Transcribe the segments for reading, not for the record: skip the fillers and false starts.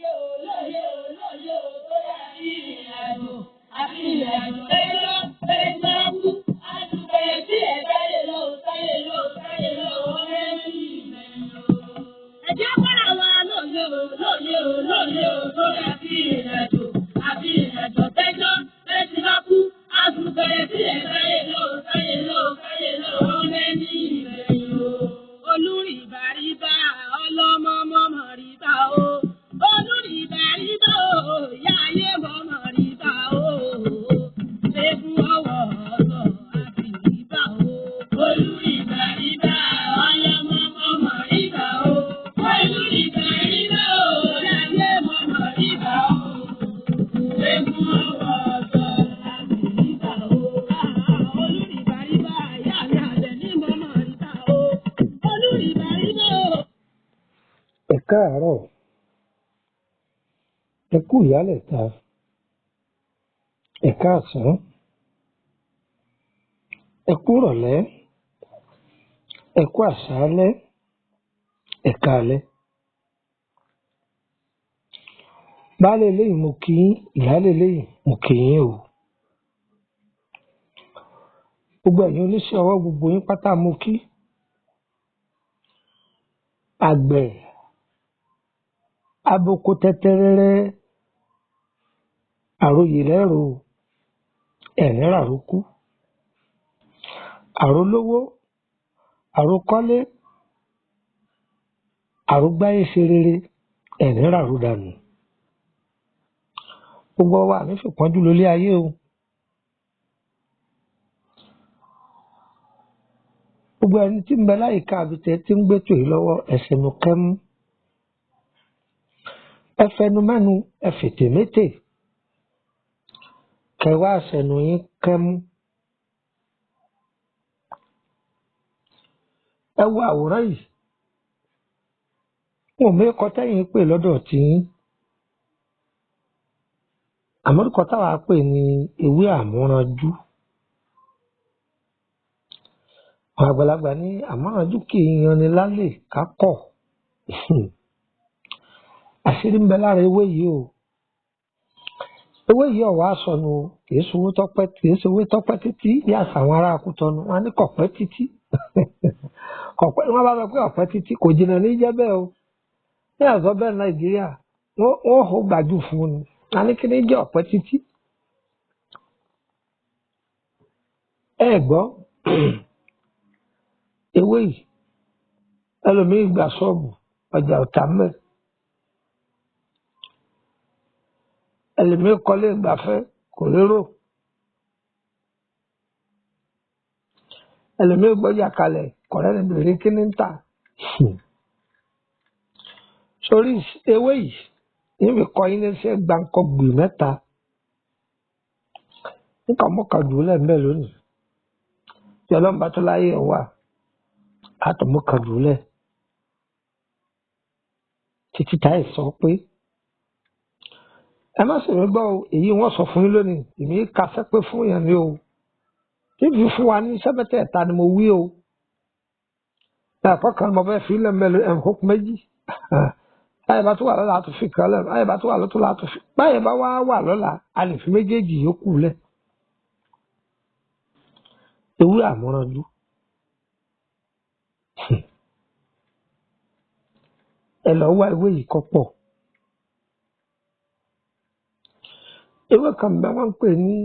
Lóye o, lóye o, lóye o, tó yá sí ìrìn àjò. Àfi ìrìn àjò ẹjọ́ ẹjọ́ kú. Àtùpẹ̀ sí ẹ̀ táyé lọ, táyé lọ, táyé lọ, ọ̀rẹ́ mi ìrìn o. Ẹ jẹ́ kọ́ra wa lóye o, lóye o, lóye o, tó yá sí ìrìn àjò. Àfi ìrìn àjò tẹ́jọ́ ẹtì bá kú. Àtùpẹ̀ sí ẹ̀ táyé lọ, táyé lọ, táyé lọ, ọ̀rẹ́ mi ìrìn o. Olúrìbàrìbà ọlọ́mọ mọ́mọ́ rìbà o. Olúrìbàrìbà o, ìyá ayé mọ́mọ́ rìbà o. Ṣẹ́gun ọwọ́ ọ̀sọ̀ àti rìbà o. Olúrìbàrìbà ọlọ́mọ mọ́mọ́ rìbà o. Olúrìbàrìbà o, ìyá ayé mọ́mọ́ rìbà o. Ṣẹ́gun ọwọ́ ọ̀sọ̀ àti rìbà o. Olúrìbàrìbà ìyá mi àbẹ̀ní mọ́mọ́ rìbà o. Olúrìbàrìbà o. Ẹ káàárọ̀, ẹ kú ìyálẹ̀ta, ẹ káàsán, ẹ kú ìrọ̀lẹ́, ẹ kú àṣálẹ́, ẹ káalẹ́. Baálé ilé yìí mo kí yín, ìyáálé ilé yìí mo kí yín o. Gbogbo ẹ̀yin oníṣẹ́ ọwọ́ gbogbo yín pátá mo kí. Àgbẹ̀ aboko tẹ́tẹ́rẹ́rẹ́ àròyè lẹ́rò ẹ̀rín ràrókú. Àrólówó, àrókọ́lé, àrógbáyé ṣe rere, ẹ̀rín ràródànù. Gbogbo wa à ní fìpọ́njú lolé ayé o. Gbogbo ẹni tí ń bẹ láyìíká ibi tẹ́ tí ń gbétò yìí lọ́wọ́ ẹ ṣẹnu kẹ́mú. Ẹ fẹnu mẹ́nu, ẹ fètè métè. Kẹ wá ṣẹnu yín kẹ́mú. Ẹ wo àwòrán yìí. N ò mékọ tẹ́yìn ń pè lọ́dọ̀ tiyín. Àmọ́ orúkọ táwa pè ní ewé àmúranjú. Àwọn àgbàlagbà ní àmúranjú kì í yanni lálè ká kọ̀. Àṣírí ń bẹ lára ewé yìí o. Ewé yìí ọ̀wá sọnù o, kì í ṣowó tọ́pẹ́, kì í ṣowó tọ́pẹ́ títí bí àṣà àwọn ará Kútọnu, wọ́n á ní kọ̀pẹ́ títí. Kọ̀pẹ́, wọ́n bá sọ pé ọ̀pẹ́ títí kò jìnnà ní jẹ́ bẹ́ẹ̀ o. Ní àṣọ bẹ́ẹ̀ Nàìjíríà, wọ́n hó gbàjú fún un ni. A ní kí ní jẹ́ ọ̀pẹ́ títí. Ẹ gbọ́, ewé yìí, ẹlòmíì gba ṣọ́ọ̀bù, ọjà ò tà ńbẹ̀. Ẹlòmíì kọ́lé ìgbafẹ́ kò lérò. Ẹlòmíì gbọ́jà kalẹ̀ kò rẹ́ni bèrè kí ní ń tà. Sórí ewé yìí, yín fi kọ́ yín níṣẹ́ gbáǹkọ́gbì mẹ́ta. Nǹkan mọ́kàn jù ú lẹ̀ ńbẹ̀ lónìí. Tí Ọlọ́run bá tó láyé ẹ̀ wà, á tún mọ́kàn jù ú lẹ̀. Títí táì sọ pé ẹ má sì mí gbọ́ o, èyí wọ́n sọ fún yín lónìí, èmi ka sẹ́pẹ́ fún yẹn ni o. Fífi fún wa ní sẹ́pẹ́tẹ̀ ta ni mo wí o. Ẹ̀kọ́ kan mo fẹ́ fi lẹ̀ mẹ́lẹ̀ ẹ̀kọ́ méjì. Báyìí bá tó wà lọ́la, a tún fi kan lẹ̀. Báyìí bá tó wà lọ́tún la, a tún fi. Báyìí bá wá wà lọ́la, a lè fi méjèèjì yòókù lẹ̀. Ewé àmúranjú. Ẹ lọ wá ewé yìí kó pọ̀. Ewé kan bẹ wọ́n ń pè ní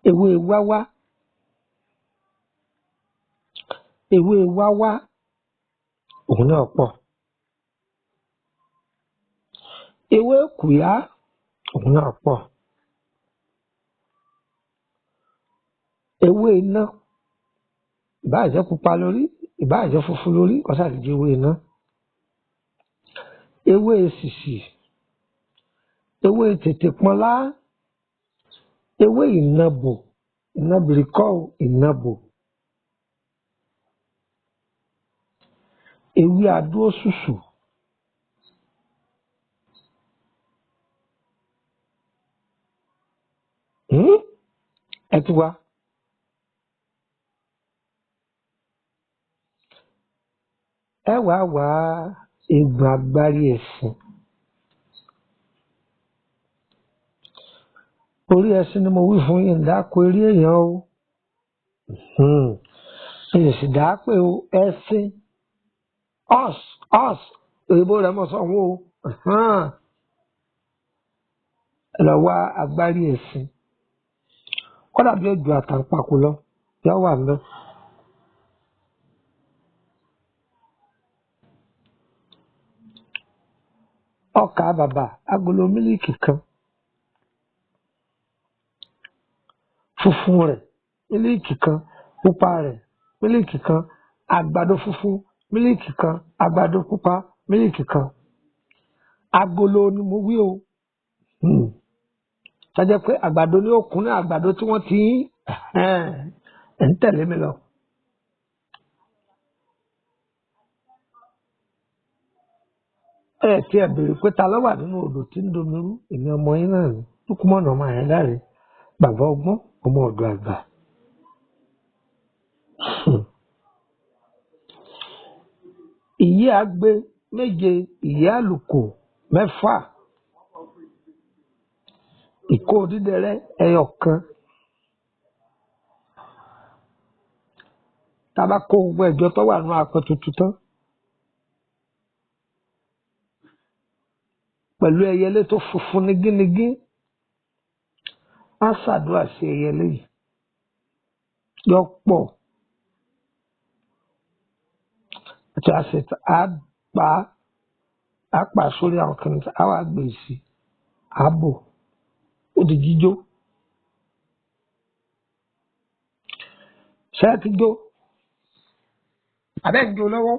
ewé wáwá. Ewé wáwá òun náà pọ̀. Ewé kùyá òun náà pọ̀. Ewé iná ìbáà jẹ́ pupa lórí, ìbáà jẹ́ funfun lórí, kó ṣáà ti jẹ́ ewé iná. Ewé sìsì, ewé tètè pọnlá, ewé ìnabò, ìnabìrì kọ́ o, ìnabò. Ewé adósùsù. Ẹ ti wá. Ẹ wá wá Eegun agbárí ẹṣin. Orí ẹṣin ni mo wí fún yín, dáko eré èèyàn o. Èyí sì dá pé o ẹṣin us us òyìnbó rẹ̀ mọ̀ sọ̀hún o. Ẹ lọ wá agbárí ẹṣin. Kódà bí ó ju àtàǹpàkò lọ, yọ wà ńbẹ̀. Ọkà bàbà agolo mílíìkì kan, funfun rẹ̀ mílíìkì kan, pupa rẹ̀ mílíìkì kan, àgbàdo funfun mílíìkì kan, àgbàdo pupa mílíìkì kan. Agolo ni mo wí o. Tó jẹ́ pé àgbàdo ní òkun náà, àgbàdo tí wọ́n ti ń ẹ̀ ń tẹ̀lé mi lọ. Ẹ tí ẹ béèrè pé ta ló wà nínú odò tí ń domi rú, èmi ọmọ yín náà ni. Lúkúmọ̀nà ọmọ Àyàndáre, bàbá ọgbọ́n, ọmọ ọ̀dọ̀ àgbà. Ìyẹ́ agbe méje, ìyẹ́ àlùkò mẹ́fà, ìkó odídẹrẹ́ ẹyọ kan. Tá a bá kó gbogbo ẹ̀jọ tó wà nínú apẹ tuntun tán, pẹ̀lú ẹyẹlé tó funfun nigínigín, á ṣàdúrà sí ẹyẹlé yìí. Yọ pọ̀. Àti àṣetà á pa á pa sórí àwọn kan, á wá gbé sí ààbò, ó di jíjó. Ṣé ẹ ti jó? Àbẹ́ ń jó lọ́wọ́?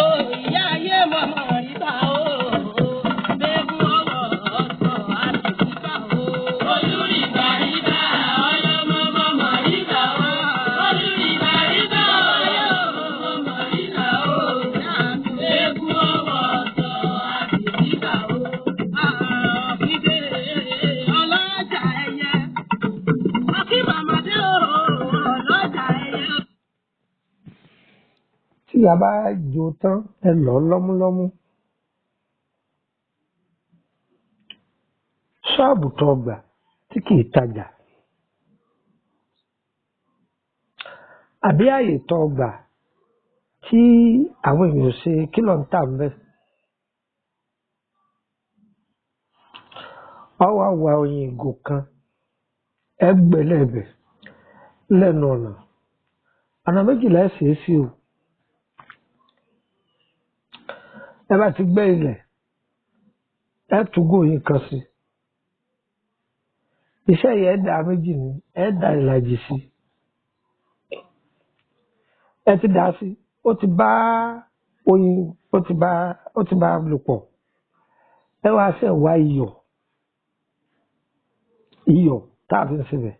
Ó ìyá ayé mọ̀mọ́ ríbà o. Bẹ́ẹ̀kú ọwọ́ ọ̀sọ̀ àti ríbà o. Olúrìbà ríbà, ọlọ́mọ mọ̀mọ́ ríbà o. Olúrìbà ríbà, ọlọ́mọ mọ̀mọ́ ríbà o. Bẹ́ẹ̀kú ọwọ́ ọ̀sọ̀ àti ríbà o. Àkíndé ọlọ́jà ẹyẹ. Akí màmá dé o, ọlọ́jà ẹyẹ. Tí a bá jó tán, ẹ lọ̀ ọ́ lọ́múlọ́mú. Ṣọ́ọ̀bù tó gbà tí kì í tajà, àbí ààyè tó gbà tí àwọn èèyàn ò ṣe kí ló ń tà ń bẹ̀. Ọ wá wa oyin ìgò kan, ẹ gbẹ́lẹ̀bẹ̀ lẹ́nu ọ̀nà. Ọ̀nà méjìlá ẹ̀ ṣe é sí o. Ẹ bá ti gbẹ́ ilẹ̀, ẹ túgò oyin kan sí. Iṣẹ́ yẹn ẹ dà méjì ni, ẹ dà ìlàjì sí. Ẹ ti dà á sí, ó ti bá oyin, ó ti bá lò pọ̀. Ẹ wá ṣe wá iyọ̀, iyọ̀ tá a fi ń sebẹ̀.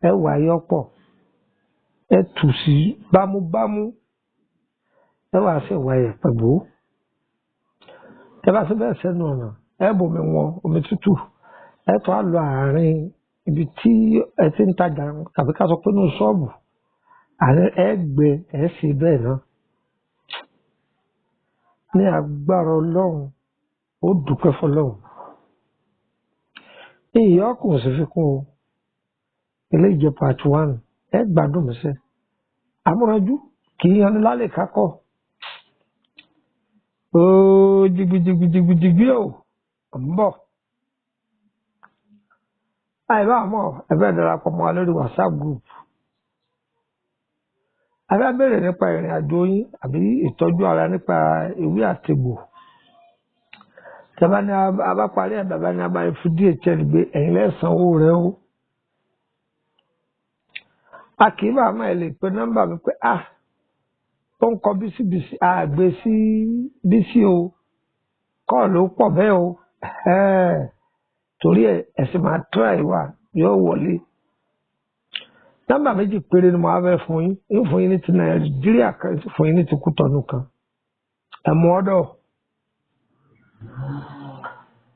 Ẹ wá iyọ̀ pọ̀, ẹ tù sí bámúbámú. Ẹ wá ṣe wá yẹ̀pẹ̀ bò ó. Ẹ bá ṣe bẹ́ẹ̀ sẹ́nu ọ̀nà, ẹ bomi wọn, omi tútù. Ẹ tún á lọ àárín ibi tí ẹ ti ń tajà tàbí ká sọ pé ní ṣọ́ọ̀bù. Àárín ẹ gbẹ, ẹ ṣe bẹ́ẹ̀ náà. Ní agbára Ọlọ́run, ó dúpẹ́ fọlọ́run. Ìyá kò sì fi kún o. Eléyìí jẹ́ part one. Ẹ gbádùn mi sẹ́. Àmúranjú kì í yan ni lálẹ́ kákọ́. Ooo jigbijigbijigbi o, ò ń bọ̀. Àìbá àmọ́ ẹ fẹ́ darapọ̀ mọ́ wa lórí WhatsApp group. A fẹ́ béèrè nípa ìrìn àjò yín àbí ìtọ́jú ara nípa ewé àtegbò. Tẹ́bá ní a bá parí ẹ̀, bàbá ní a bá fi DHL gbé, ẹ̀yin lẹ́sàn owó rẹ̀ o. A kì í bá àmọ́ ẹ lè pe nọ́mbà mi pé ah ó ń kọ bísí bísí àgbè sí bísí o, kọ́ọ̀lù ó pọ̀ bẹ́ẹ̀ o. Ẹ̀hẹ́n. Torí ẹ̀ ẹ sì máa try wa yóò wọlé. Nọ́mbà méjì péré ni mo á fẹ́ fún yín. Ń fún yín ní ti Nàìjíríà kan, ń fún yín ní ti Kútọ̀nù kan. Ẹ mú ọ́dọ̀.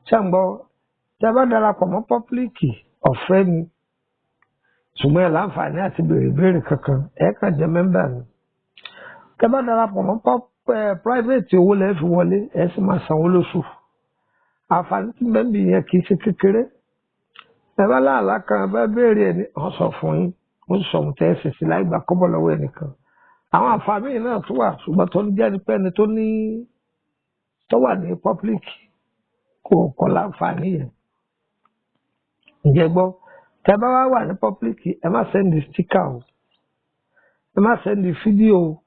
Ṣé ń gbọ́? Tí a bá darapọ̀ mọ́ pọ́pílìkì ọ̀fẹ́ ni. Ṣùgbọ́n ẹ láǹfààní àti béèrè ìbéèrè kankan. Ẹ kàn jẹ́ mẹ́mbà ni. Tí a bá darapọ̀ mọ́ Private, owó lẹ́ẹ̀ fi wọlé, ẹ sì máa sanwó lóṣù. Àǹfààní tí bẹ́ẹ̀ yẹn kì í ṣe kékeré. Ẹ bá láàlá kan, ẹ bá béèrè ẹ ní wọ́n sọ fún yín, wọ́n sọ ohun tẹ́ ẹ ṣe sí láì gbà kọ́bọ̀ lọ́wọ́ ẹnìkan. Àwọn àǹfààní yìí náà tún wà, ṣùgbọ́n tó ń jẹ́ ni pé ẹni tó ní tó wà ní public kò kọ́ láǹfààní yẹn. Ǹjẹ́ gbọ́, tẹ́ bá wá wà ní public, ẹ má send sticker o, ẹ má send fídíò o,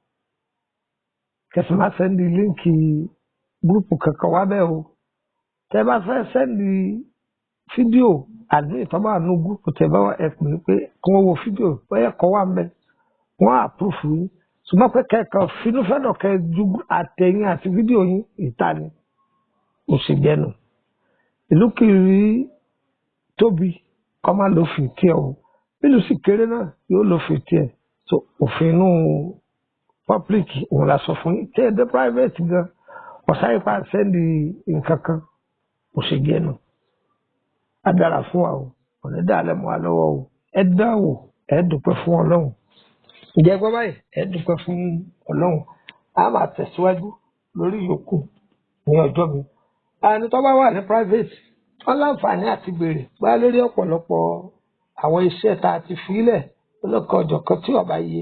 kẹsì má send link group kankan wá bẹ́ẹ̀ o. Tẹ́ bá fẹ́ send fídíò, àdúrà tó bá wà ní group tẹ́ bá wà, ẹ pè é pé kí wọ́n wo fídíò, bóyá kọ́ wà ń bẹ, wọ́n approve yín. Ṣùgbọ́n pé kẹ́kọ̀ọ́ finúfẹ́dọ̀ kẹ́ ju àtẹ̀yìn àti fídíò yín ìta ni kò sì jẹ́nu. Ìlú kiri tóbi kọ́ máa lófin tiẹ̀ o, bílù sì kéré náà yóò lófin tiẹ̀. So òfin inú public òun la sọ fún yín. Tí ẹ dé private gan, ọ̀sáyé pa send nǹkan kan, kò sì jẹ́nu. Á dára fún wa o, ọ̀nà dàlẹ́ mọ́ wa lọ́wọ́ o. Ẹ dán wò, ẹ dúpẹ́ fún Ọlọ́run. Ǹjẹ́ gbọ́ báyìí, ẹ dúpẹ́ fún Ọlọ́run. A máa tẹ̀síwájú lórí ìyókù ní ọjọ́ mi. Ẹni tó bá wà ní private, wọ́n láǹfààní àti béèrè bá lórí ọ̀pọ̀lọpọ̀ àwọn iṣẹ́ tá a ti filẹ̀ lọ́kọ̀ ọ̀jọ̀kan tí ọba yé,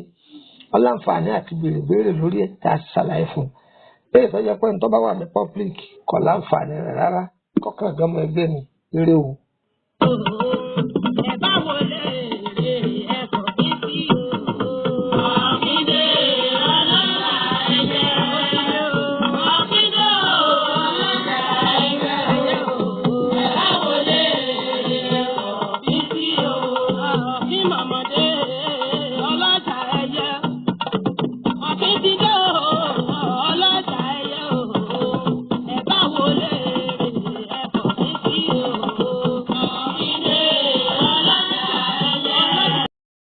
wọ́n láǹfààní àti béèrè béèrè lórí ẹ̀ tá a ṣàlàyé fún un. Bẹ́ẹ̀ tó jẹ́ pé ẹni tó bá wà ní public kò láǹfààní rẹ̀ rárá, kọ́kàn gbọ́mọ ẹgbẹ́ ni eré o. Òhò.